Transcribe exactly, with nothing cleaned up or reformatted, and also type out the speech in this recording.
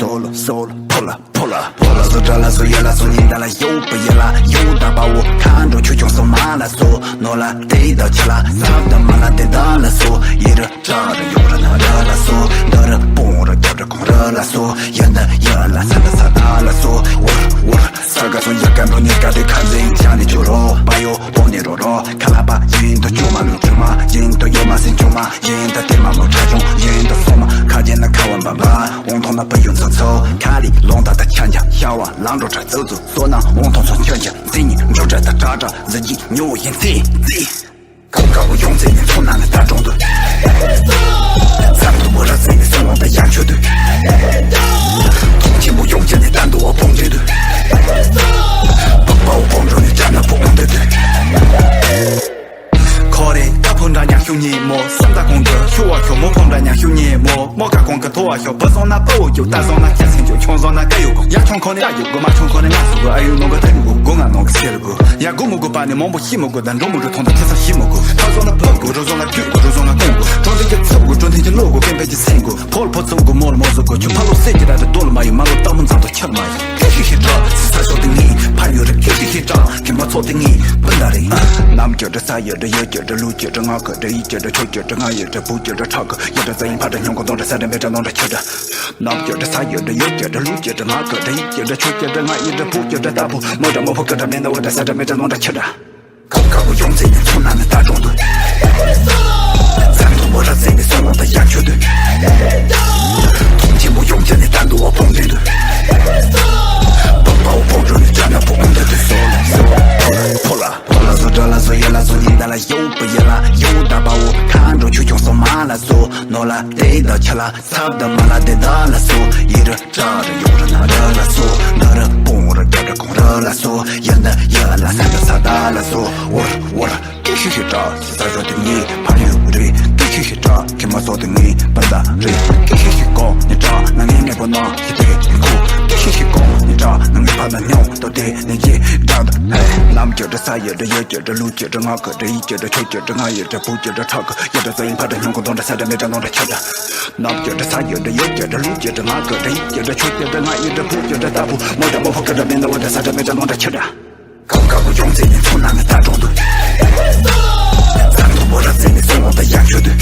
སོལ་སོལ་ཕོ་ལ་ཕོ་ལ་ཕོ་ལ་སོ་དྲ་ལ་སོ་ཡ་ལ་སོ་ཉིན་ད་ལ་ཡོ་པ་ཡ་ལ་ཡོ་ད་པ་འོ་ཁ་འགྲོ་ཆུ་ཆུང་སོ་མ་ལ་སོ་ནོ་ལ་དེ་ད་ཆ་ལ་ས་ད་མ་ལ་དེ་ད་ལ་སོ་ཡི་ར་དྲ་ར་ཡོ་ར་ན་ར་ལ་སོ་ད་ར་པོ་ར་རྒྱབ་ར་ཁོང་ར་ལ་སོ་ཡ་ད་ཡ་ལ་ས་ད་ས་ད་ལ་སོ་འོ་འོ་ས་ག་སོ་ཡ་ག་འགྲོ་ཉི་ག་དེ་ཁ་འཛིན་ཅ་ནི་ཆུ་རོ་པ་ཡོ་པོ་ནི་རོ་རོ་ཁ་ལ་པ་ཡིན་ད་ཆུ་མ་ལུ་ཆུ་མ་ཡིན་ད་ཡོ་མ་སིན་ཆུ་མ། ཡིན་ད་དེ་མ་མོ་ཁྲ་ཆུང་ཡིན་ད་སོ་མ་ཁ་རྗེ་ན་ཁ་བ་འབའ་འབའ་འོང་ཐོང་ན་པ་ཡོན་ཚོ་ཚོ་ཁ་ལི་ལོང་ད་ད་ཆ་འཇའ་ཤ་བ་ལང་འགྲོ་ཁྲ་ཙུ་ཙུ་སོ་ན་འོང་ཐོང་ཚོ་ཆ་འཇའ་ཟི་ཉི་འགྲོ་ཁྲ་ད་ཁྲ་ཁྲ་ཟི་ཇི་ཉོ་ཡིན་ཙི་ཙི། ཁ་ཁ་བོ་ཡོང་ཙི་ནི་ཚོ་ན་ནི་ད་གྲོང་དུ་ཚ་དུ་མོ་ར་ཙི་ནི་སོ་ལོང་ད་ཡང་ཆོད་དུ་ཐོང་ཆེན་པོ་ཡོང་ཅ་ནི་ད་འདུ་བ་བོང་འདྲེ་དུ་པ་པའོ་བོང་འགྲོ་ནི་ཅ་ན་བོ་འོང་དུ་དུ། ཁོ་རེ་ད་ཕོ་འདྲ་ཉག་ཤུ་ཉེ་མོ་སམ་ད་གོང་གི་ཤུ་བ་ཤོ་མོ་ཕོ་འདྲ་ཉག་ཤུ་ཉེ་མོ་མོ་ཀ་གོང་གི་ཐོ་བ་ཤོ་བུ་སོང་ན་པ་འོ་རྒྱུ་ད་སོང་ན་ཁྱ་སེང་རྒྱུ་ཆུང་སོང་ན་ཀ་ཡོ་གོ་ཡ་ཆུང་ཁོ་ནི་ཡ་ཡོ་གོ་མ་ཆུང་ཁོ་ནི་ང་སུ་གོ་ཨ་ཡོ་ནོ་གོ་ད་ཡོ་གོ་གོ་ང་ནོ་གི་སེ་རུ་གོ་ཡ་གོ་མོ་གོ་པ་ནི་མོང་པོ་ཤི་མོ་གོ་ད་འགྲོ་མོ་འགྲོ་ཐོང་ད་ཐེ་ས་ཤི་མོ་གོ་ཐ་སོང་ན་པ་གོ་རུ་སོང་ན་རྒྱུ་གོ་རུ་སོང་ན་ཀོང་གོ་ཀྲོང་ཐེ་ཀྱི་ཚབ་གོ་ཀྲོང་ཐེ་ཀྱི་ལོ་གོ་པེན་པེ་ཀྱི་སེང་གོ་ཕོལ་ཕོ་ཚུམ་གོ་མོལ་མོ་ཟོ་གོ་ཆུ་ཕ་ལོ་སེ་ཀྱི་ར་ར་དོ་ལ་མ་ཡོ་མ་ལོ་ཏ་མོ་ཛ་དོ་ཁྱབ་མ་ཡོ། ཀི་ཤི་ཤི་ཏྲ། ས་སོ་དེ་ནི་ཕ་ཡུ་རི་ཀི་ཤི་ཤི་ཏྲ། ཁྱིམ་པ་ཚོ་དེ་ནི་སྤུན་ཟླ་རེད། ནམ་རྒྱུད་དྲ་ས་ཡོད་དྲ་ཡོད་རྒྱུད་དྲ་ལུག་རྒྱུད་དྲ་ང་རྒོད་དྲ་ཡིད་རྒྱུད་དྲ་ཆོས་རྒྱུད་དྲ་ང་ཡོད་དྲ་བུ་རྒྱུད་དྲ་ཁྲག་གི་ཡོད་དྲ་ས་ཡིན་ཕ་དྲ་ཉོང་གི་དོང་དྲ་ས་དྲ་མེ་དྲ་ནོང་དྲ་ཁྱོད་དྲ། ནམ་རྒྱུད་དྲ་ས་ཡོད་དྲ་ཡོད་རྒྱུད་དྲ་ལུག་རྒྱུད་དྲ་ང་རྒོད་དྲ་ཡིད་རྒྱུད་དྲ་ཆོས་རྒྱུད་དྲ་ང་ཡིད་དྲ་བུ་རྒྱུད་དྲ་ལྟ་བུ་མོ་དྲ་མོ་ཕོ་རྒོད་དྲ་མེ་ན་འོད་དྲ་ས་དྲ་མེ་དྲ་ནོང་དྲ་ཁྱོད་དྲ། ཁ་ཁ་བོ་ཡོང་ཚེ་ནི་ཚོ་ན་ནི་ད་གྲོང་དུ། ཚ་དུ་མོ་ར་ཚེ་ནི་སོ་ལོང་ད་ཡག་ཆོད་དུ། ཐོང་ཆེན་པོ་ཡོང་ཆེ་ནི་ད་འདུ་བ་བོང་འདྲེ་དུ། པ་པའོ་བོང་འགྲོ་ནི་ཅ་ན་བོ་འོང་དུ་དུ་སོ་ལ་སོ་ཕོ་ལ་ཕོ་ལ་ཕོ་ལ་སོ་དྲ་ལ་སོ་ཡ་ལ་སོ་ཡིན་ད་ལ་ཡོ་པ་ཡ་ལ་ཡོ་ད་པའོ་ཁ་འགྲོ་ཆུ་ཆུང་སོ་མ་ལ་སོ་ནོ་ལ་དེ་ད་ཆ་ལ་ཚབ་ད་མ་ལ་དེ་ད་ལ་སོ་ཡི་ར། ཏྲ་ར་ཡོ་ར་ན་ར་ལ་སོ་ན་ར་པོང་ར་རྒྱབ་ར་ཁོང་ར་ལ་སོ་ཡ་ན་ཡ་ལ་ས་ད་ས་ད་ལ་སོ་འོ་ར་འོ་ར་ཀི་ཤི་ཤི་ཏྲ་ས་ཞོ་དེ་ནི་ཕ་ཡུ་རེ་ཀི་ཤི་ཤི་ཏྲ་ཁི་མ་སོ་དེ་ནི་པ་ད་རེ་ཀི་ཤི་ཤི་ཀོ་ནི་ཏྲ་ན་ངེ་ནེ་པོ་ན་ཤི་དེ་ཁུ་ཀི་ཤི་ཤི་ཀོ་ནི་ཏྲ་ན་ངེ་ཕ་ན་ཉོ་ཏོ་དེ་ནི་ཡེ་ཏྲ་ད་ཧེ་ནམ་ཀྱོ་ཏྲ་ས་ཡོ་ཏྲ་ཡོ་ཀྱོ་ཏྲ་ལུ་ཀྱོ་ཏྲ་ང་ཀོ་ཏྲ་ཡི་ཀྱོ་ཏྲ་ཆོ་ཀྱོ་ཏྲ་ང་ཡོ་ཏྲ་བུ་ཀྱོ་ཏྲ་ཁྲ་ཀོ་ཡོ་ཏྲ་ས་ཡིན་ཕ་ཏྲ་ཉོ་ཀོ་དོ་ཏྲ་ས་ཏྲ་མེ་ཏྲ་ནོ་ཏྲ་ཁྱོ་ཏྲ། ནམ་རྒྱུད་དྲ་ས་ཡོད་དྲ་ཡོད་རྒྱུད་དྲ་ལུག་རྒྱུད་དྲ་ང་རྒོད་དྲ་ཡིད་རྒྱུད་དྲ་ཆོས་རྒྱུད་དྲ་ང་ཡོད་དྲ་བུ་རྒྱུད་དྲ་ལྟ་བུ་མོ་དྲ་མོ་ཕོ་རྒོད་དྲ་མེ་ན་འོད་དྲ་ས་དྲ་མེ་དྲ་ནོ་དྲ་ཁྱོད་དྲ། ཁ་ཁ་བོ་ཡོང་ཚེ་ནི་ཚོ་ན་ནི་ད་གྲོང་དུ། ཚ་དུ་མོ་ར་ཚེ་ནི་སོ་ལོང་ད་ཡག་ཆོད་དུ།